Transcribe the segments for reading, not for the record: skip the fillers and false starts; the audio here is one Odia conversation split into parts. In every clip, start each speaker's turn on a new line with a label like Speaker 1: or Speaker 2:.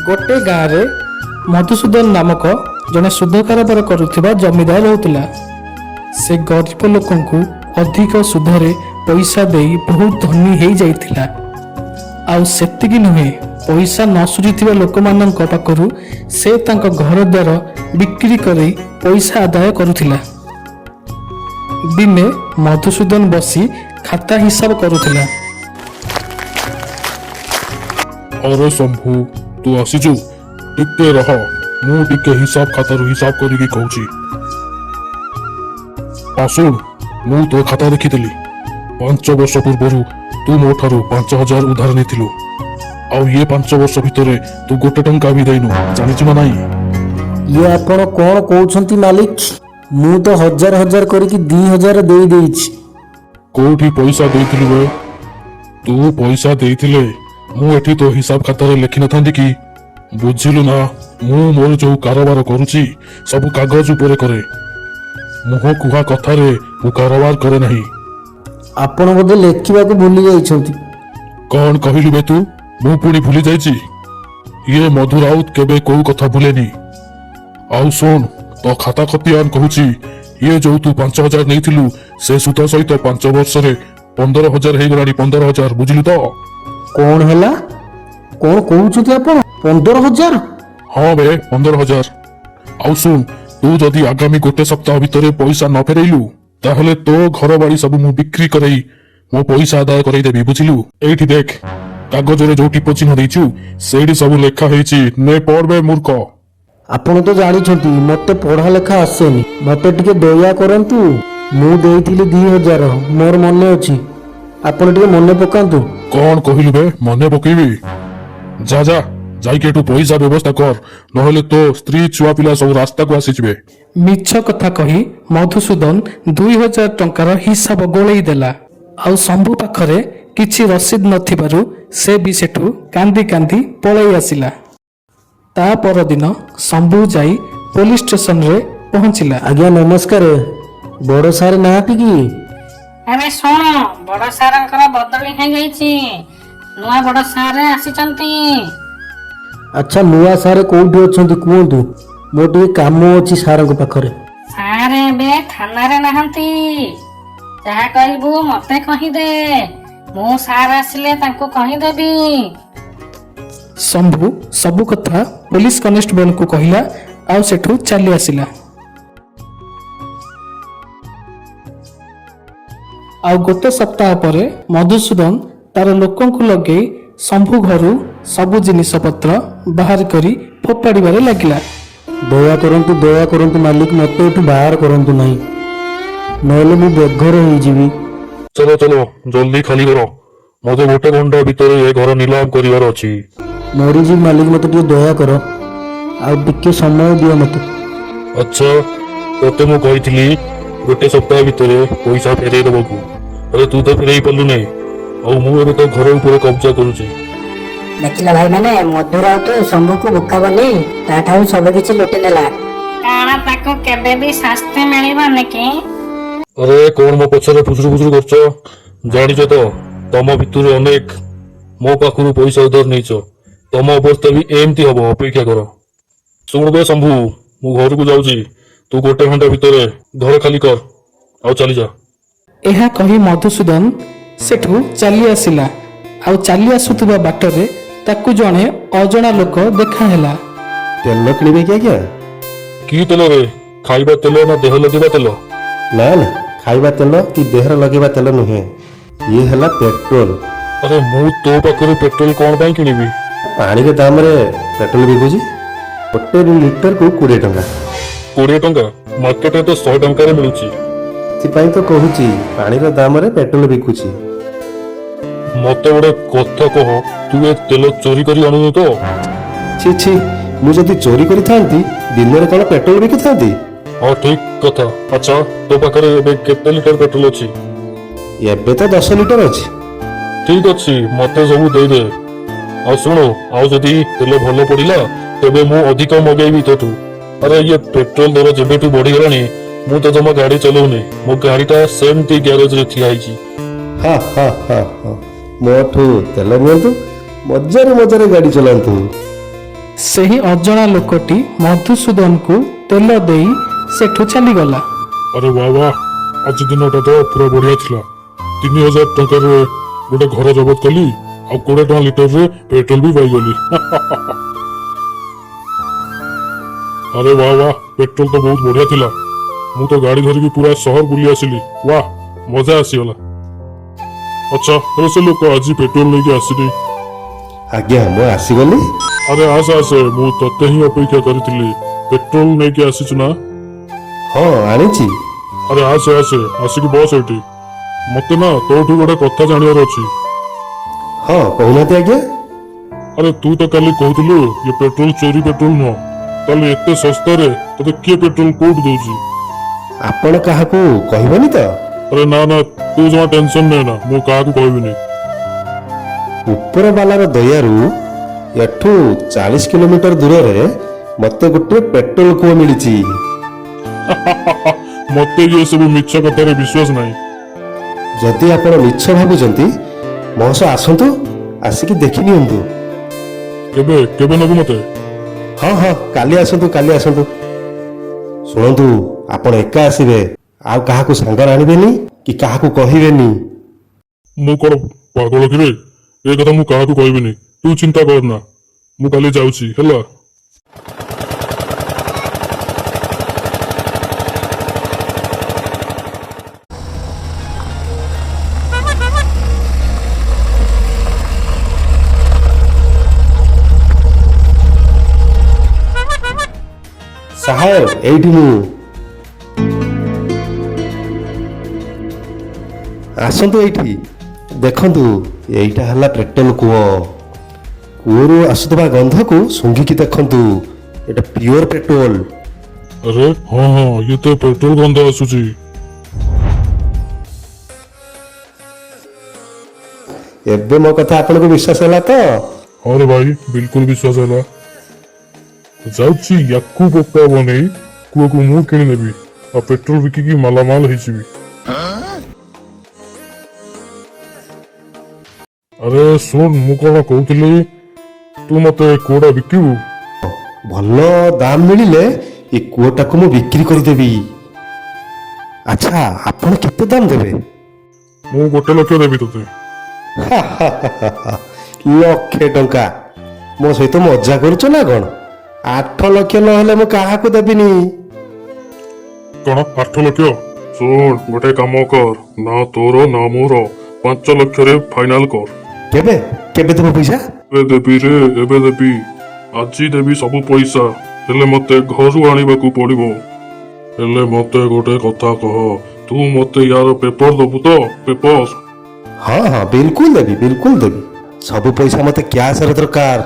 Speaker 1: ଗୋଟେ ଗାଁରେ ମଧୁସୂଦନ ନାମକ ଜଣେ ସୁଧ କାରବାର କରୁଥିବା ଜମିଦାର ରହୁଥିଲା। ସେ ଗରିବ ଲୋକଙ୍କୁ ଅଧିକ ସୁଧରେ ପଇସା ଦେଇ ବହୁତ ଧନୀ ହେଇଯାଇଥିଲା। ଆଉ ସେତିକି ନୁହେଁ, ପଇସା ନ ସୁଝିଥିବା ଲୋକମାନଙ୍କ ପାଖରୁ ସେ ତାଙ୍କ ଘର ଦ୍ୱାର ବିକ୍ରି କରି ପଇସା ଆଦାୟ କରୁଥିଲା। ଦିନେ ମଧୁସୂଦନ ବସି ଖାତା ହିସାବ କରୁଥିଲା।
Speaker 2: ଆରେ ଶମ୍ଭୁ, ତୁ ଆସିଛୁ? ଟିକେ ରହ, ମୁଁ ଟିକେ ହିସାବ ଖାତାରୁ ହିସାବ କରିକି କହୁଛି। ହଁ, ଶୁଣ, ମୁଁ ତୋ ଖାତା ଦେଖିଥିଲି। 5 ବର୍ଷ ପୂର୍ବରୁ ତୁ ମୋ ଠାରୁ 5000 ଉଧାର ନେଇଥିଲୁ। ଆଉ ଇଏ 5 ବର୍ଷ ଭିତରେ ତୁ ଗୋଟେ ଟଙ୍କା ବି ଦେଇନୁ, ଜାଣିଛୁ ନା ନାହିଁ?
Speaker 3: ଇଏ ଆପଣ କ'ଣ କହୁଛନ୍ତି ମାଲିକ? ମୁଁ ତ ହଜାର ହଜାର କରିକି 2000 ଦେଇ ଦେଇଛି।
Speaker 2: କୋଉଠି ପଇସା ଦେଇଥିଲୁ ବେ? ତୁ ପଇସା ଦେଇଥିଲେ ମୁଁ ଏଠି ତୋ ହିସାବ ଖାତାରେ ଲେଖିନଥାନ୍ତି କି? ବୁଝିଲୁ ନା, ମୁଁ ମୋର ଯୋଉ କାରବାର କରୁଛି ସବୁ କାଗଜ ଉପରେ କରେ। ମୁହଁ କୁହା କଥାରେ ମୁଁ କାରବାର କରେ ନାହିଁ।
Speaker 3: ଆପଣ ବୋଧେ ଲେଖିବାକୁ ଭୁଲି ଯାଇଛନ୍ତି।
Speaker 2: କଣ କହିଲୁ ବେ ତୁ? ମୁଁ ପୁଣି ଭୁଲି ଯାଇଛି? ଇଏ ମଧୁ ରାଉତ କେବେ କୋଉ କଥା ଭୁଲେନି। ଆଉ ଶୁଣ, ତୋ ଖାତା ଖତିଆନ କହୁଛି, ଇଏ ଯୋଉ ତୁ 5000 ନେଇଥିଲୁ, ସେ ସୁଧ ସହିତ 5 ବର୍ଷରେ 15,000 ହେଇଗଲାଣି, 15,000, ବୁଝିଲୁ ତ?
Speaker 3: କ'ଣ ହେଲା? କ'ଣ କହୁଛନ୍ତି ଆପଣ? 15,000?
Speaker 2: ହଁ ବେ, 15,000। ଆଉ ଶୁଣ, ତୁ ଯଦି ଆଗାମୀ ଗୋଟେ ସପ୍ତାହ ଭିତରେ ପଇସା ନ ଫେରେଇଲୁ, ତାହେଲେ ତୋ ଘର ବାଡି ସବୁ ମୁଁ ବିକ୍ରି କରେଇ ମୋ ପଇସା ଆଦାୟ କରେଇଦେବି, ବୁଝିଲୁ? ଏଇଠି ଦେଖ, କାଗଜରେ ଯୋଉ ଟିପ ଚିହ୍ନ ଦେଇଛୁ ସେଇଠି ସବୁ ଲେଖା ହେଇଛି। ନେ ପଢ ବେ ମୂର୍ଖ।
Speaker 3: ଆପଣ ତ ଜାଣିଛନ୍ତି ମତେ ପଢା ଲେଖା ଆସେନି। ମତେ ଟିକେ ଦୟା କରନ୍ତୁ। ମୁଁ ଦେଇଥିଲି 2000, ମୋର ମନେ ଅଛି। ଆପଣ ଟିକେ ମନେ ପକାନ୍ତୁ।
Speaker 2: କଣ କହିଲୁ ବେ? ମନେ ପକେଇବି? ଯା ଯା, ଯାଇକି ଏଠୁ ପଇସା ବ୍ୟବସ୍ଥା କର, ନହେଲେ ତୋ ସ୍ତ୍ରୀ ଛୁଆ ପିଲା ସବୁ ରାସ୍ତାକୁ ଆସିଯିବେ।
Speaker 1: ମିଛ କଥା କହି ମଧୁସୂଦନ 2000 ଟଙ୍କାର ହିସାବ ଗୋଳେଇ ଦେଲା। ଆଉ ଶମ୍ଭୁ ପାଖରେ କିଛି ରସିଦ ନଥିବାରୁ ସେ ବି ସେଠୁ କାନ୍ଦି କାନ୍ଦି ପଳେଇ ଆସିଲା। ତା ପରଦିନ ଶମ୍ଭୁ ଯାଇ ପୋଲିସ ଷ୍ଟେସନରେ ପହଞ୍ଚିଲା।
Speaker 3: ଆଜ୍ଞା ନମସ୍କାର, ବଡ଼ ସାର୍ ନାହାନ୍ତି କି?
Speaker 4: ଆରେ ଶୁଣ, ବଡ ସାରଙ୍କର ବଦଳି ହେଇଯାଇଛି। ନୂଆ ବଡ ସାର୍ ଆସିଛନ୍ତି।
Speaker 3: ଆଚ୍ଛା, ନୂଆ ସାର୍ କୋଉଠି ଅଛନ୍ତି କୁହନ୍ତୁ, ମୋର ଟିକେ କାମ ଅଛି ସାରଙ୍କ ପାଖରେ।
Speaker 4: ସାର୍ ଏବେ ଥାନାରେ ନାହାନ୍ତି। ଯାହା କହିବୁ ମତେ କହିଦେ, ମୁଁ ସାର୍ ଆସିଲେ ତାଙ୍କୁ କହିଦେବି।
Speaker 1: ଶମ୍ଭୁ ସବୁ କଥା ପୋଲିସ କନେଷ୍ଟବଳଙ୍କୁ କହିଲା ଆଉ ସେଠୁ ଚାଲି ଆସିଲା। ଆଉ ଗୋଟେ ସପ୍ତାହ ପରେ ମଧୁସୂଦନ ତାର ଲୋକଙ୍କୁ ଲଗେଇ ଶମ୍ଭୁ ଘରୁ ସବୁ ଜିନିଷପତ୍ର ବାହାର କରି ଫୋପାଡ଼ିବାରେ ଲାଗିଲା।
Speaker 3: ଦୟା କରନ୍ତୁ, ଦୟା କରନ୍ତୁ ମାଲିକ, ମତେ ଏଠୁ ବାହାର କରନ୍ତୁ ନାହିଁ, ନହେଲେ ମୁଁ ବେଘର ହେଇଯିବି।
Speaker 2: ଚલો ଚલો, ଜଲ୍ଦି ଖାଲି କର। ମତେ ଗୋଟେ ଘଣ୍ଟା ଭିତରେ ଏ ଘର ନିଲାମ କରିବାର ଅଛି।
Speaker 3: ମରିଯିବି ମାଲିକ, ମତେ ଟିକେ ଦୟା କର, ଆଉ ଟିକେ ସମୟ ଦିଅ ମତେ।
Speaker 2: ଆଚ୍ଛା, ତତେ ମୁଁ କହିଥିଲି ଗୋଟେ ସପ୍ତାହ ଭିତରେ ପଇସା ଫେରେଇ ଦେବାକୁ। ଆରେ, ତୁ ତ ଫେରେଇ ପାରିଲୁ ନାହିଁ, ଆଉ ମୁଁ ଏବେ ତୋ ଘର ଉପରେ କବ୍ଜା କରୁଛି।
Speaker 5: ଦେଖିଲ ଭାଇମାନେ, ମଧୁ ରାଉତ ଶମ୍ଭୁକୁ ବୋକା ବନେଇ ତାଠାରୁ ସବୁ କିଛି ଲୁଟି ନେଲା।
Speaker 4: କଣ ତାକୁ କେବେ ବି ଶାସ୍ତି ମିଳିବନି କି?
Speaker 2: ଆରେ, କଣ ମୋ ପଛରେ ଫୁସୁରୁ ଫୁସୁରୁ କରୁଛ? ଜାଣିଛ ତ, ତମ ଭିତରୁ ଅନେକ ମୋ ପାଖରୁ ପଇସା ଉଧାର ନେଇଛ। ତମ ଅବସ୍ଥା ବି ଏମିତି ହବ, ଅପେକ୍ଷା କର। ଶୁଣ ବେ ଶମ୍ଭୁ, ମୁଁ ଘରକୁ ଯାଉଛି। ତୁ ଗୋଟେ ଘଣ୍ଟା ଭିତରେ ଘର ଖାଲି କର ଆଉ ଚାଲିଯା।
Speaker 1: ଏହା କହି ମଧୁସୂଦନ ସେଠୁ ଚାଲି ଆସିଲା। ଆଉ ଚାଲି ଆସୁଥିବା ବାଟରେ ତାକୁ ଜଣେ ଅଜଣା ଲୋକ ଦେଖା ହେଲା।
Speaker 6: ତେଲ କିଣିବେ କି ଆଜ୍ଞା?
Speaker 2: କି ତେଲ ରେ? ଖାଇବା ତେଲ ନା ଦେହ ଲଗେଇବା ତେଲ?
Speaker 6: ନା ନା, ଖାଇବା ତେଲ କି ଦେହରେ ଲଗେଇବା ତେଲ ନୁହେଁ, ଇଏ ହେଲା ପେଟ୍ରୋଲ।
Speaker 2: ଆରେ, ମୁଁ ତୋ ପାଖରୁ ପେଟ୍ରୋଲ କଣ ପାଇଁ କିଣିବି?
Speaker 6: ପାଣିର ଦାମରେ ପେଟ୍ରୋଲ ବିକୁଛି। ଗୋଟେ ଲିଟରକୁ 20 ଟଙ୍କା।
Speaker 2: 20 ଟଙ୍କା? ମାର୍କେଟରେ ତ 100 ଟଙ୍କାରେ ମିଳୁଛି।
Speaker 6: ସେଥିପାଇଁ ତ କହୁଛି, ପାଣିର ଦାମରେ ପେଟ୍ରୋଲ ବିକୁଛି।
Speaker 2: ମତେ ଗୋଟେ କଥା କହ, ତୁ ଏ ତେଲ ଚୋରି କରି ଆଣୁନୁ ତ?
Speaker 6: ଛି ଛି, ମୁଁ ଯଦି ଚୋରି କରିଥାନ୍ତି, ଦିନରେ କଣ ପେଟ୍ରୋଲ ବିକିଥାନ୍ତି?
Speaker 2: ହଁ, ଠିକ କଥା। ଆଚ୍ଛା, ତୋ ପାଖରେ ଏବେ କେତେ ଲିଟର ପେଟ୍ରୋଲ ଅଛି?
Speaker 6: ଏବେ ତ 10 ଲିଟର ଅଛି।
Speaker 2: ଠିକ ଅଛି, ମତେ ସବୁ ଦେଇଦେ। ଆଉ ଶୁଣୁ, ଆଉ ଯଦି ତେଲ ଭଲ ପଡିଲା ତେବେ ମୁଁ ଅଧିକ ମଗେଇବି ତୋଠୁ। ଆରେ, ଇଏ ପେଟ୍ରୋଲ ଦର ଯେବେଠୁ ବଢିଗଲାଣି, ମୁଁ ତ ଜମା ଗାଡି ଚଲଉନି। ମୋ ଗାଡିଟା ସେମିତି ଗ୍ୟାରେଜରେ ଠିଆ ହେଇଛି।
Speaker 6: ହଁ ହଁ ହଁ ହଁ, ମୋଠୁ ତେଲ ନିଅନ୍ତୁ, ମଜାରେ ମଜାରେ ଗାଡି ଚଲାନ୍ତୁ।
Speaker 1: ସେହି ଅଜଣା ଲୋକଟି ମଧୁସୂଦନକୁ ତେଲ ଦେଇ ସେଠୁ ଚାଲିଗଲା।
Speaker 2: ଆରେ ବା ବା, ଆଜି ଦିନଟା ତ ପୁରା ବଢିଆ ଥିଲା। 3000 ଟଙ୍କାରେ ଗୋଟେ ଘର ଜବତ କଲି ଆଉ 20 ଟଙ୍କା ଲିଟରରେ ପେଟ୍ରୋଲ ବି ପାଇଗଲି। ଆରେ ବା ବା, ପେଟ୍ରୋଲ ତ ବହୁତ ବଢିଆ ଥିଲା। ମୁଁ ତ ଗାଡି ଧରିକି ପୁରା ସହର ବୁଲି ଆସିଲି। ୱାହ, ମଜା ଆସିଗଲା। ଆଚ୍ଛା, ହେଲେ ସେ ଲୋକ ଆଜି ପେଟ୍ରୋଲ ନେଇକି ଆସିନି।
Speaker 6: ଆଜ୍ଞା, ମୁଁ ଆସିଗଲି।
Speaker 2: ଆରେ ଆସ ଆସେ, ମୁଁ ତତେ ହିଁ ଅପେକ୍ଷା କରିଥିଲି। ପେଟ୍ରୋଲ ନେଇକି ଆସିଛୁ ନା?
Speaker 6: ହଁ, ଆଣିଛି।
Speaker 2: ଆରେ ଆସେ ଆସେ, ଆସିକି ବସ ଏଠି। ମତେ ନା ତୋଠୁ ଗୋଟେ କଥା ଜାଣିବାର ଅଛି।
Speaker 6: ହଁ, କହୁନାହାନ୍ତି ଆଜ୍ଞା।
Speaker 2: ଆରେ, ତୁ ତ କାଲି କହୁଥିଲୁ ଇଏ ପେଟ୍ରୋଲ ଚୋରି ପେଟ୍ରୋଲ ନୁହଁ, ତାହେଲେ ଏତେ ଶସ୍ତାରେ ତତେ କିଏ ପେଟ୍ରୋଲ କୋଉଠୁ ଦଉଛି?
Speaker 6: ଆପଣ କାହାକୁ କହିବେନି ତ?
Speaker 2: ଆରେ ନା ନା, ତୁ ଜମା ଟେନସନ ନେ ନା, ମୁଁ କାହାକୁ କହିବିନି।
Speaker 6: ଉପରବାଲାର ଦୟାରୁ ଏଠୁ 40 କିଲୋମିଟର ଦୂରରେ ମୋତେ ଗୋଟିଏ ପେଟ୍ରୋଲ କୂଅ ମିଳିଛି।
Speaker 2: ମତେ ଇଏ ସବୁ ମିଛ କଥାରେ ବିଶ୍ୱାସ ନାହିଁ।
Speaker 6: ଯଦି ଆପଣ ମିଛ ଭାବୁଛନ୍ତି, ମୋ ସହ ଆସନ୍ତୁ, ଆସିକି ଦେଖି ନିଅନ୍ତୁ।
Speaker 2: କେବେ କେବେ ନବୁ ମତେ?
Speaker 6: ହଁ ହଁ, କାଲି ଆସନ୍ତୁ, କାଲି ଆସନ୍ତୁ। ଶୁଣନ୍ତୁ, ଆପଣ ଏକା ଆସିବେ, ଆଉ କାହାକୁ ସାଙ୍ଗରେ ଆଣିବେନି କି କାହାକୁ କହିବେନି।
Speaker 2: ମୁଁ କଣ ପାଗଳ କିରେ? ଏ କଥା ମୁଁ କାହାକୁ କହିବିନି, ତୁ ଚିନ୍ତା କରନା। ମୁଁ କାଲି ଯାଉଛି, ହେଲା।
Speaker 6: ସାହେବ, ଏଇଠି ମୁଁ। ଆସନ୍ତୁ, ଏଇଠି ଦେଖନ୍ତୁ, ଏଇଟା ହେଲା ପେଟ୍ରୋଲ କୂଅ। କୂଅରୁ ଆସୁଥିବା ଗନ୍ଧକୁ ଶୁଙ୍ଘିକି ଦେଖନ୍ତୁ, ଏଇଟା ପିଓର ପେଟ୍ରୋଲ।
Speaker 2: ଆରେ ହଁ ହଁ, ଇଏ ତ ପେଟ୍ରୋଲ ଗନ୍ଧ ଆସୁଛି।
Speaker 6: ଏବେ ମୋ କଥା ଆପଣଙ୍କୁ ବିଶ୍ୱାସ ହେଲା ତ?
Speaker 2: ହଁ ରେ ଭାଇ, ବିଲକୁଲ ବିଶ୍ୱାସ ହେଲା। ଯାଉଛି, ୟାକୁ ବୋକା ବନେଇ କୂଅକୁ ମୁଁ କିଣିନେବି ଆଉ ପେଟ୍ରୋଲ ବିକିକି ମାଲାମାଲ ହେଇଯିବି। ଆରେ ଶୁଣ, ମୁଁ କଣ କହୁଥିଲି, ତୁ ମତେ କୂଅଟା ବିକିବୁ?
Speaker 6: ଭଲ ଦାମ ମିଳିଲେ ଏ କୂଅଟାକୁ ମୁଁ ବିକ୍ରି କରିଦେବି। ଆଚ୍ଛା, ଆପଣ କେତେ ଦାମ ଦେବେ?
Speaker 2: ମୁଁ 1 ଲକ୍ଷ ଦେବି ତୋତେ।
Speaker 6: ଲକ୍ଷେ ଟଙ୍କା? ମୋ ସହିତ ମଜା କରୁଛ ନା କଣ? 8 ଲକ୍ଷ ନହେଲେ ମୁଁ କାହାକୁ ଦେବିନି।
Speaker 2: କଣ, 8 ଲକ୍ଷ? ଶୁଣ, ଗୋଟେ କାମ କର ନା, ତୋର ନା ମୋର 5 ଲକ୍ଷରେ ଫାଇନାଲ କର।
Speaker 6: କେବେ କେବେ ଦେବ ପଇସା?
Speaker 2: ଏବେ ଦେବି ରେ, ଏବେ ଦେବି, ଆଜି ଦେବି ସବୁ ପଇସା। ହେଲେ ମତେ ଘରୁ ଆଣିବାକୁ ପଡିବ। ହେଲେ ମତେ ଗୋଟେ କଥା କହ, ତୁ ମତେ ୟାର ପେପର ଦବୁ ତ, ପେପର?
Speaker 6: ହଁ ହଁ, ବିଲକୁଲ ଦେବି, ବିଲକୁଲ ଦେବି। ସବୁ ପଇସା ମତେ କ୍ୟାସରେ ଦରକାର।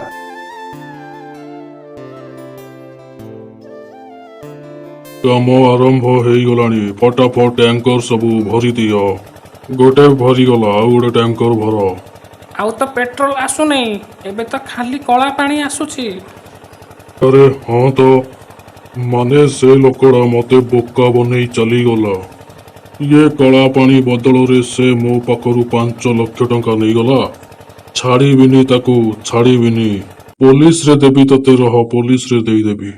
Speaker 2: କାମ ଆରମ୍ଭ ହେଇଗଲାଣି, ଫଟାଫଟ ଟ୍ୟାଙ୍କର ସବୁ ଭରି ଦିଅ। ଗୋଟେ ଭରିଗଲା, ଆଉ ଗୋଟେ ଟ୍ୟାଙ୍କର ଭର।
Speaker 1: ଆଉ ତ ପେଟ୍ରୋଲ ଆସୁନି, ଏବେ ତ ଖାଲି କଳା ପାଣି ଆସୁଛି।
Speaker 2: ଆରେ ହଁ ତ, ମାନେ ସେ ଲୋକଟା ମତେ ବୋକା ବନେଇ ଚାଲିଗଲା। ଇଏ କଳା ପାଣି ବଦଳରେ ସେ ମୋ ପାଖରୁ 5 ଲକ୍ଷ ଟଙ୍କା ନେଇଗଲା। ଛାଡ଼ିବିନି ତାକୁ, ଛାଡ଼ିବିନି। ପୋଲିସରେ ଦେବି ତତେ, ରହ, ପୋଲିସରେ ଦେଇଦେବି।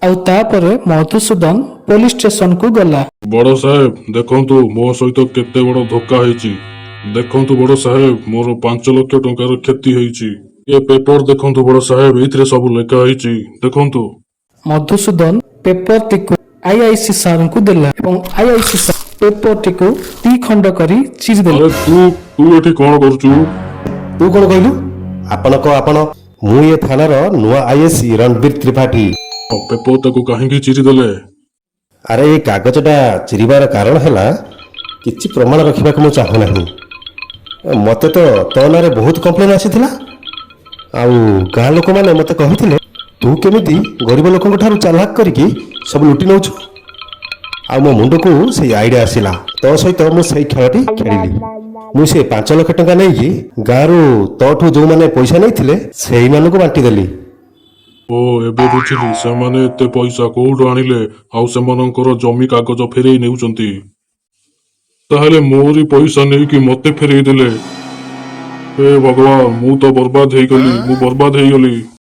Speaker 1: ଆଉ ତାପରେ ମଧୁସୂଦନ ପୋଲିସ ଷ୍ଟେସନକୁ ଗଲା।
Speaker 2: ବଡ଼ ସାହେବ, ଦେଖନ୍ତୁ ମୋ ସହିତ କେତେ ବଡ଼ ଧୋକା ହେଇଛି। ଦେଖନ୍ତୁ ବଡ଼ ସାହେବ, ମୋର 5 ଲକ୍ଷ ଟଙ୍କାର କ୍ଷତି ହେଇଛି। ଏ ପେପର ଦେଖନ୍ତୁ ବଡ଼ ସାହେବ, ଏଇଥିରେ ସବୁ ଲେଖା ହେଇଛି, ଦେଖନ୍ତୁ।
Speaker 1: ମଧୁସୂଦନ ପେପରଟିକୁ ଆଇଆଇସି ସାରଙ୍କୁ ଦେଲା ଏବଂ ଆଇଆଇସି ସାର୍ ପେପରଟିକୁ ଦି ଖଣ୍ଡ କରି ଚିରିଦେଲେ।
Speaker 2: ଆରେ, ତୁ ତୁ ଏଠି କଣ କରୁଛୁ?
Speaker 6: ତୁ କଣ କହିଲୁ? ଆପଣ କହ ଆପଣ। ମୁଁ ଏ ଥାନାର ନୂଆ ଆଇଏସି ରଣବୀର ତ୍ରିପାଠୀ।
Speaker 2: ପେପର ତାକୁ କାହିଁକି ଚିରିଦେଲେ?
Speaker 6: ଆରେ, ଏ କାଗଜଟା ଚିରିବାର କାରଣ ହେଲା କିଛି ପ୍ରମାଣ ରଖିବାକୁ ମୁଁ ଚାହୁଁନାହିଁ। ମୋତେ ତ ତୋ ନାଁରେ ବହୁତ କମ୍ପ୍ଲେନ୍ ଆସିଥିଲା ଆଉ ଗାଁ ଲୋକମାନେ ମୋତେ କହିଥିଲେ ତୁ କେମିତି ଗରିବ ଲୋକଙ୍କ ଠାରୁ ଚାଲାକ କରିକି ସବୁ ଲୁଟି ନେଉଛୁ। ଆଉ ମୋ ମୁଣ୍ଡକୁ ସେଇ ଆଇଡ଼ିଆ ଆସିଲା, ତୋ ସହିତ ମୁଁ ସେଇ ଖେଳଟି ଖେଳିଲି। ମୁଁ ସେ 5 ଲକ୍ଷ ଟଙ୍କା ନେଇକି ଗାଁରୁ ତୋଠୁ ଯେଉଁମାନେ ପଇସା ନେଇଥିଲେ ସେଇମାନଙ୍କୁ ବାଣ୍ଟିଦେଲି।
Speaker 2: ଓ, ଏବେ ବୁଝିଲି ସେମାନେ ଏତେ ପଇସା କୋଉଠୁ ଆଣିଲେ ଆଉ ସେମାନଙ୍କର ଜମି କାଗଜ ଫେରେଇ ନେଉଛନ୍ତି। ତାହେଲେ ମୋରି ପଇସା ନେଇକି ମତେ ଫେରେଇ ଦେଲେ। ହେ ଭଗବାନ, ମୁଁ ତ ବର୍ବାଦ ହେଇଗଲି, ମୁଁ ବର୍ବାଦ ହେଇଗଲି।